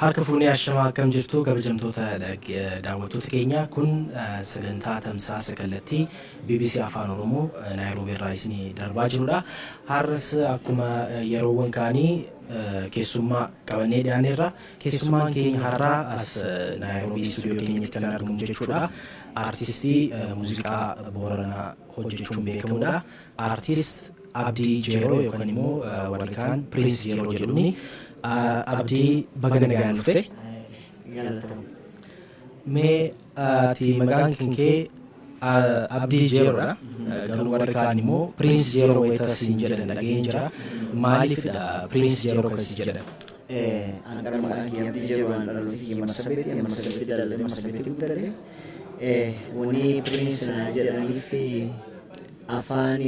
Harka fuunee ashamaa akkam jirtu kabajamtoota daawwattoota keenya kun sagantaa tamsaasa kallattii BBC Afaan Oromoo Naayiroobii irraa isinii darbaa jirudha. Har'as akkuma yeroowwan kaanii keessummaa qabannee dhiyaanneerra. Keessummaan keenya har'aa as Naayiroobii istuudiyoo keenyatti kan argamu jechuudha. Aartistii muuziqaa Booranaa hojjechuun beekamudha. Aartist Abdii Jeeroo yookaan immoo warri kaan Piriins Jeeroo jedhuuni. Abdii baga nagaan dhufte. Galatoom. Mee ati maqaan kan kee Abdii Jeeroodha. Garuu warri kaan immoo Piriins Jeeroo wayita siin jedhan dhaga'een jira. Maaliifidha Piriins Jeeroo kan siin jedhan? An qara maqaan kiyya Abdii Jeeroo waan dhalooti kiyya Marsabeetti, Marsabeetti dhaladhe, Marsabeetti guddadhe. Wanni Piriins naa jedhaniif afaan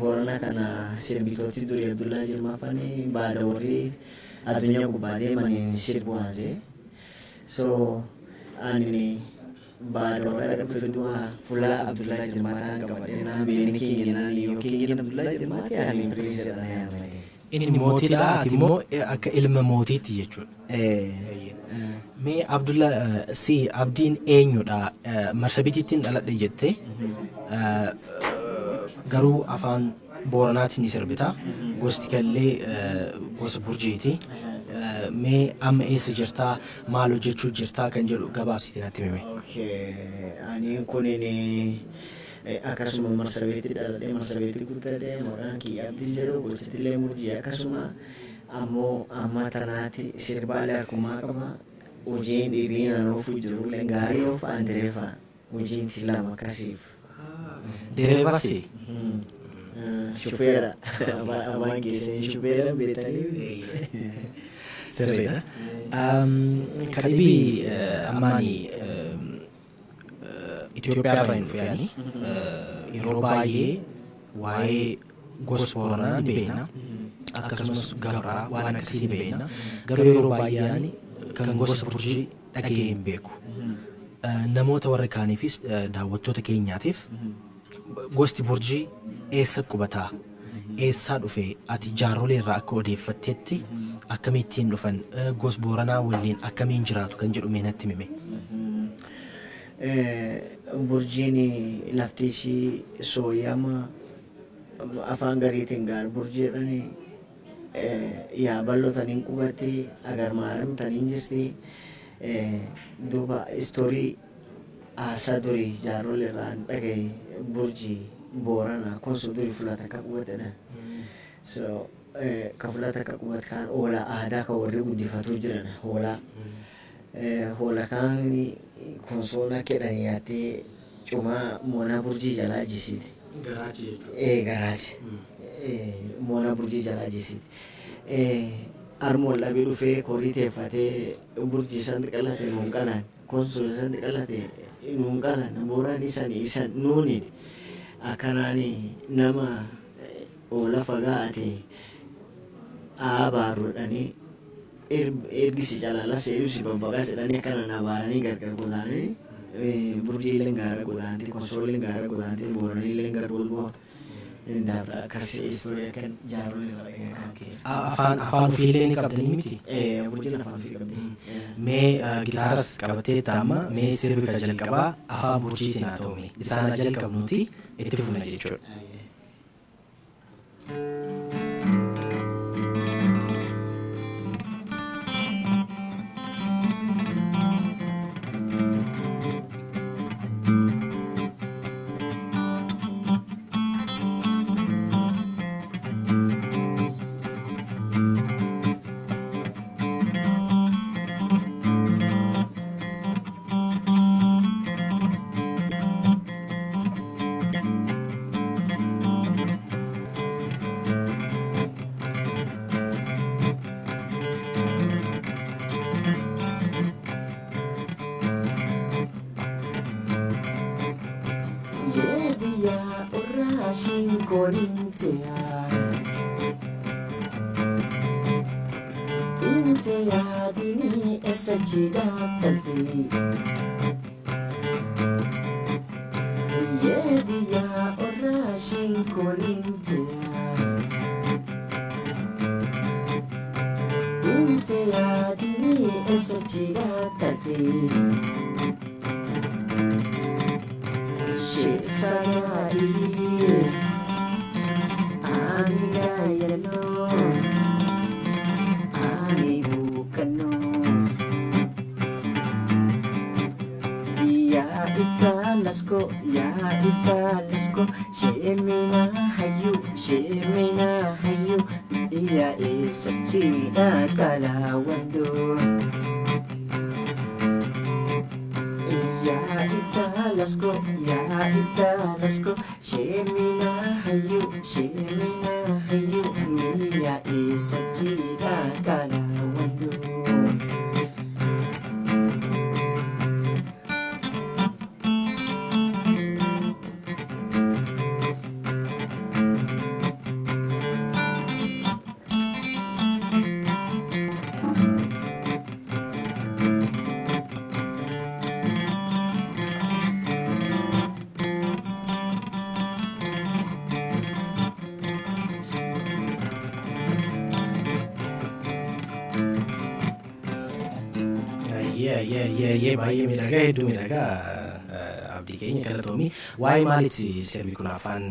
Boorana kana sirbitooti durii Abdullaa Jirmaa fani baada warri addunyaa gubbaa deemaniin sirbu haase. So ani baada warra dhufe du'a fuula Abdullaa Jirmaa ta'an qabadhe naa beeni kingi naan yoo kingiin Abdullaa Jirmaa ta'e ani Piriins jedhana yaamani. Inni mootiidha ati immoo akka ilma mootiitti jechuudha. Mee Abdulla si Abdiin eenyudha? Marsabitiittiin dhaladhe jette garuu afaan Booranaatiin ni sirbita. Gosti kallee gosa Burjeeti. Mee amma eessa jirtaa? Maal hojjechuu jirtaa? Kan jedhu gabaabsiitii natti himi. Okay, ani kunin akkasuma Marsabeetti dhaladhe, Marsabeetti guddadhe, maqaan kiyya Abdii jedhu, gostitillee Murjii akkasuma ammoo amma tanaatti sirbaalee harkumaa qaba. Hojiin dhibiin an oofu jirullee gaarii oofa an derefa hojiin ti lama akkasiif. Dereevas? Shufeera afaan keessanii shufeera beektanii. Sirriidha. Ka dhibii ammaani Itoophiyaa irraa hin dhufe ani yeroo baay'ee waa'ee gosa Booranaa ni beekna. Akkasumas Gabraa waan akkasii ni beekna. Garuu yeroo baay'ee ani kan gosa Burjii dhaga'ee hin beeku. Namoota warra kaaniifis daawwattoota keenyaatiif gosti Burjii eessa qubataa? Eessaa dhufe? Ati jaarrolee irraa akka odeeffattetti akkamittiin dhufan? Gos Booranaa waliin akkamiin jiraatu kan jedhu mee natti himi. Burjiin lafti ishii sooyyama afaan gariitiin gaar burjii jedhani yaaballo taniin qubatti agarmaaram taniin jirti duuba istoorii haasaa durii jaarrole irraan dhagaye burjii boorana konso duri fula takka qubatedhan so ka fula takka qubat kaan hoolaa aadaa ka warri guddifatuu jiran hoolaa hoola kaan konsoon akka jedhan yaattee cumaa moonaa burjii jalaa jisiite. Garaachi jechuudha. Ee garaachi. Moonaa burjii jalaa jisiite. Arma wal dhabee dhufee korii teeffatee burjii isaan qalate nuun qalan konsoo isaan qalate nuun qalan booraan isan isan nuuniti akkanaan nama oola fagaate aabaaruudhanii ergisi calalas ibsi babbaqas jedhanii akkanaan abaaranii gargar godaananii burjiileen gaara godaanti konsooleen gaara godaanti booraniileen gar golboo dabra akkasii istoorii akkan jaarolii irraa dhaga'e kan. Afaan afaan ofiillee ni qabdanii miti? Burjiin afaan ofii qabdi. Mee gitaaras qabatee amma mee sirbi ka jalqabaa afaan burjiitiin haa ta'u mee isaan haa jalqabnuuti itti fufna jechuudha. Yeediyaa urraashiin koninteyaa. Inteyaa dinii essa jidhaa galtee. Yeediyaa urraashiin koninteyaa. Inte yaadini eessa jira galtee. Sheesagaadhii ani gaayyanoo ani buukannoo. Yaa itaalasko yaa itaalasko sheemina hayyuu sheemina hayyuu yaa eessa jira kalawandoo. Yaa itaalasko yaa itaalasko sheemina hayyuu sheemina hayyuu yaa eessa jira kalawandoo. Ayyee, baay'ee miidhagaa, hedduu miidhagaa, Abdii keenya, galatoomii. Waa'ee maaliiti sirbi kun? Afaan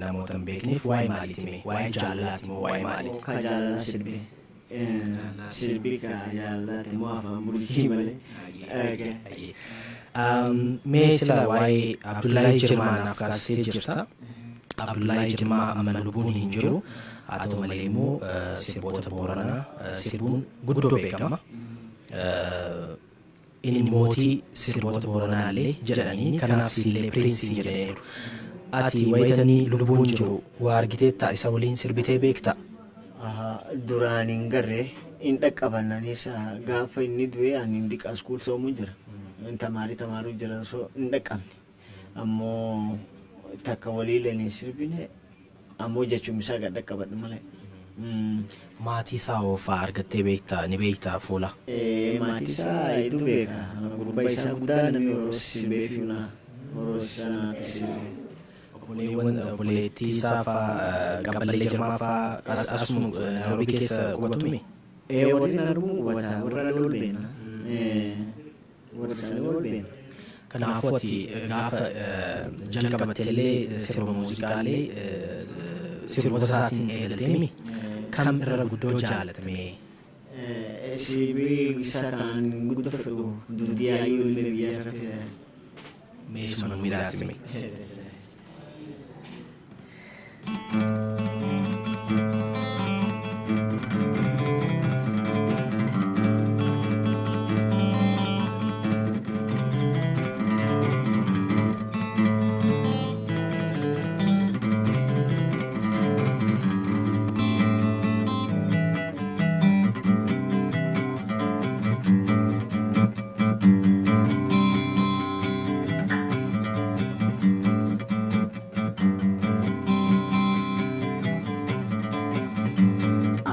namoota hin beekneef waa'ee maaliiti mee? Waa'ee jaalalaati moo waa'ee maaliiti? Ka jaalalaa sirbi. Sirbi ka jaalalaati moo afaan bulchii malee. Mee sila waa'ee Abdullaahii Jirmaa naaf kaastee jirta. Abdullaahii Jirmaa amma lubbuun hin jiru. Haa ta'u malee immoo sirboota Booranaa sirbuun guddoo beekama. Inni mootii sirboota Booranaa illee jedhanii, kanaaf siillee pirinsii jedhaniiru. Ati wayitanii lubbuun jiru waa argiteetta, isa waliin sirbitee beekta? Duraan hin garree hin dhaqqabannanis, gaafa inni du'e ani hin diqaa school soomuu jira. Tamaarii tamaaruu jira, so hin dhaqqabne. Ammoo takka waliileen hin sirbine, ammoo jechuun isaa gad dhaqqabadhu malee. Maatii isaa oofaa argattee beektaa, ni beektaa fuula? Maatii isaa hedduu beeka. Gurbaa isaa guddaa namni Oroos sirbee fi Oroos isaa naatti sirbee. Obboleewwan, obboleettii isaa fa'aa, Qaballee Jirmaa fa'aa asuma Naayiroobii keessa qubatumi? Warri Naayiroobii qubata, warra wal beena. Warri isaanii wal beena. Kanaafuu ati gaafa jalqabatteellee sirba muuziqaalee sirboota isaatiin eegalteemi, kam irra guddoo jaalatame? Sirbi isa kan guddoo fedhu Dudiyaayyuu ilmi biyya raffise. Meesuma nu midhaasime.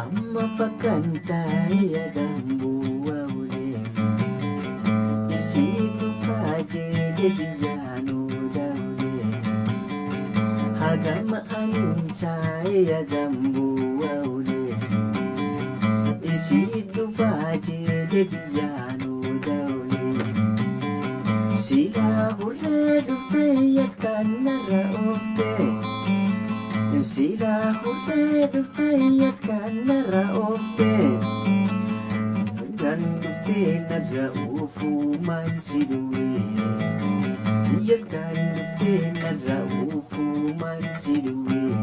Amma fakkantaa yaadaan bu'aa olee isii dhufaa jedhe biyyaanuu daawulee hagama anin taa'e yaadaan bu'aa olee isii dhufaa jedhe biyyaanuu daawulee silaa hurree dhuftee yatkaan narra ooftee. Silaa hurree dhuftee yatkaan narra ooftee. Yatkaan dhuftee narra oofuu maan si duwwee. Yatkaan dhuftee narra oofuu maan si duwwee.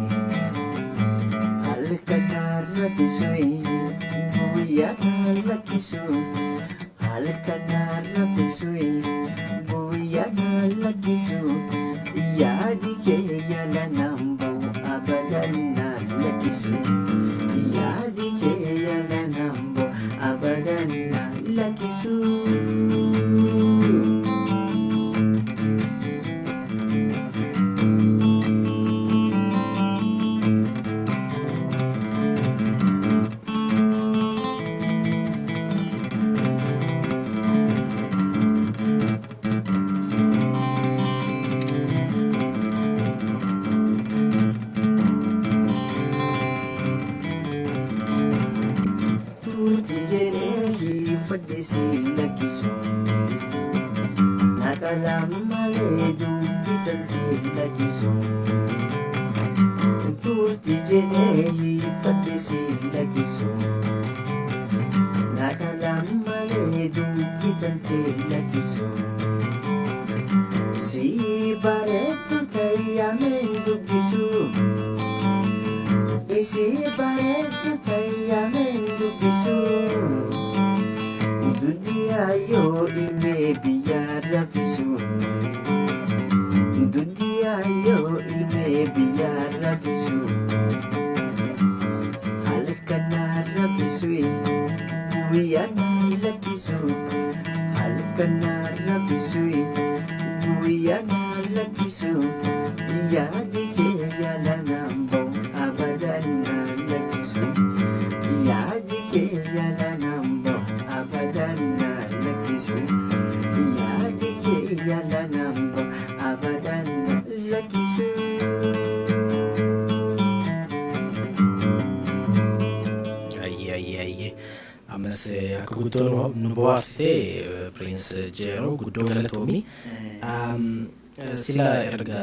Halkan narra fisuu guyyaa na lakkisu. Halkan narra fisuu guyyaa na lakkisu. Yaadi kee yala naan ba'u abadan naan lakkisu. Yaadi kee yala naan ba'u abadan naan lakkisu. Turti jedhee hiifadhe siin lakkisu. Naqalaan malee dubbitantiin lakkisu. Turti jedhee hiifadhe siin lakkisu. Naqalaan malee dubbitantiin lakkisu. Si bareeddu tayyameen dubbisu. Isii bareeddu tayyameen dubbisu. Duddiyaa ilmee biyyaa raffisu. Duddiyaa ilmee biyyaa raffisu. Halkanaa raffisu guyyaa naa lakkisu. Halkanaa raffisu guyyaa naa lakkisu. Yaadi kee yaala naan ba'u abadan naa lakkisu. Yaadi kee yaala naan ba'u abadan naa lakkisu. Yaadi kee yaala naan ba'u abadan naa lakkisu. Ayyee, ayyee, ayyee. Ammas akka guddoo nu bohaarsite, Prince Jeeroo, guddoo galatoomii. Sila erga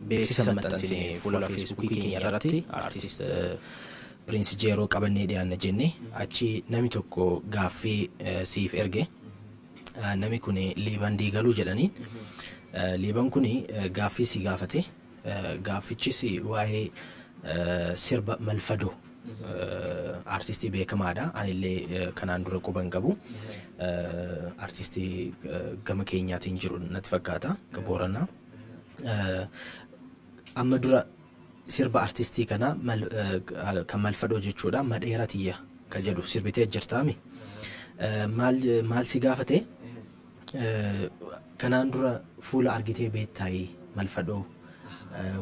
beeksisa maxxansine fuula Feesbuukii keenya irratti artist Prince Jeeroo qabannee dhiyaanna jenne, achi namni tokko gaaffii siif erge. Namni kun Liiban Diigaluu jedhaniin. Liiban kun gaaffii si gaafate. Gaaffichis waa'ee sirba Malfadoo, artistii beekamaadha. Anillee kanaan dura quban qabu. Artistii gama keenyaatiin jiru natti fakkaata. Booranaa. Amma dura sirba artistii kanaa kan Malfadoo jechuudha. Madheera tiyya kan jedhu sirbitee jirtaami. Maal si gaafate? Kanaan dura fuula argitee beektaayi, Malfadoo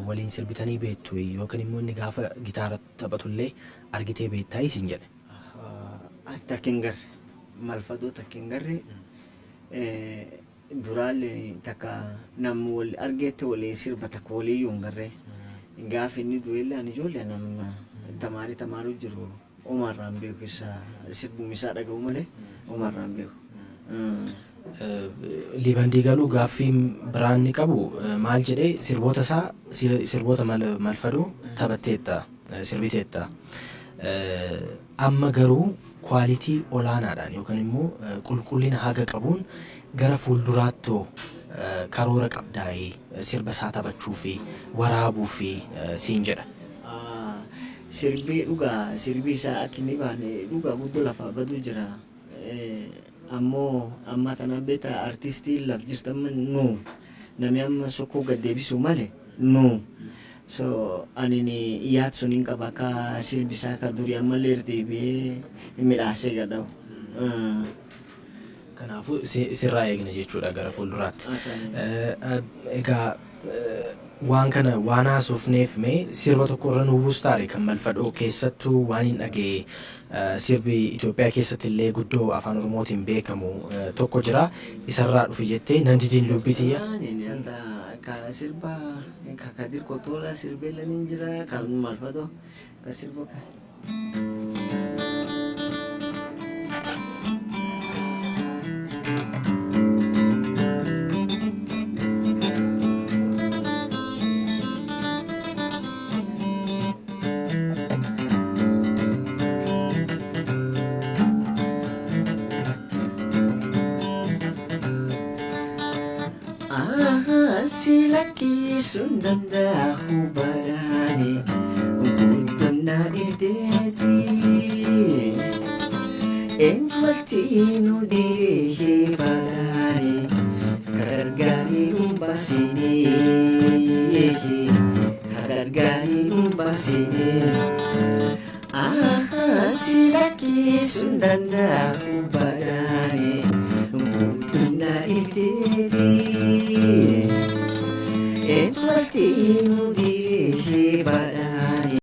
waliin sirbitanii beektu, yookaan immoo inni gaafa gitaara taphatullee argitee beektaayi siin jedhe. Takka hin garre. Malfadoo takka hin garre. Duraallee takka namni wal argeette waliin sirba takka waliiyyuu hin garre. Gaafa inni du'ellee ani ijoollee nama tamaarii tamaaruu jiru, omarraan beeku, isa sirbuma isaa dhaga'u malee omarraan beeku. Liiban Diigaluu gaaffii biraan inni qabu maal jedhee, sirboota isaa, sirboota Malfadoo taphatteetta, sirbiteetta. Amma garuu quality olaanaadhaan yookaan immoo qulqullina haga qabuun gara fuulduraattoo karoora qabdaayee sirba isaa taphachuu fi waraabuu fi siin jedha. Sirbii dhugaa, sirbii isaa akka inni baane dhugaa guddoo lafaa baduu jira. Ammoo amma tana beektaa, artistiin laf jirtan nu namni amma sokkoo gad deebisuu malee nu. So ani yaad sun hin qaba akka sirbi isaa akka durii ammallee irra deebi'ee midhaasee gadhaa'u. Kanaafuu sirraa eegna jechuudha gara fuulduraatti. Egaa waan kana waan haasofneef mee sirba tokko irra nu buustaare, kan Malfadhoo keessattuu waan hin dhagee, sirbi Itoophiyaa keessatti illee guddoo afaan Oromootiin beekamu tokko jira. Isarraa dhufe jettee nan didin lubbitiyya. Ka sirba ka Kadir Kotola sirbeela ni jira, ka Malfadoo ka sirba ka. Si lakkisuun danda'u badhaani guutunnaa dhibdeeti. Eenyumalti nu diree badhaani gargaarii nu baasinee, gargaarii nu baasinee. Si lakkisuun danda'u badhaani guutunnaa dhibdeeti. Eenyumalti nu diree badhaani.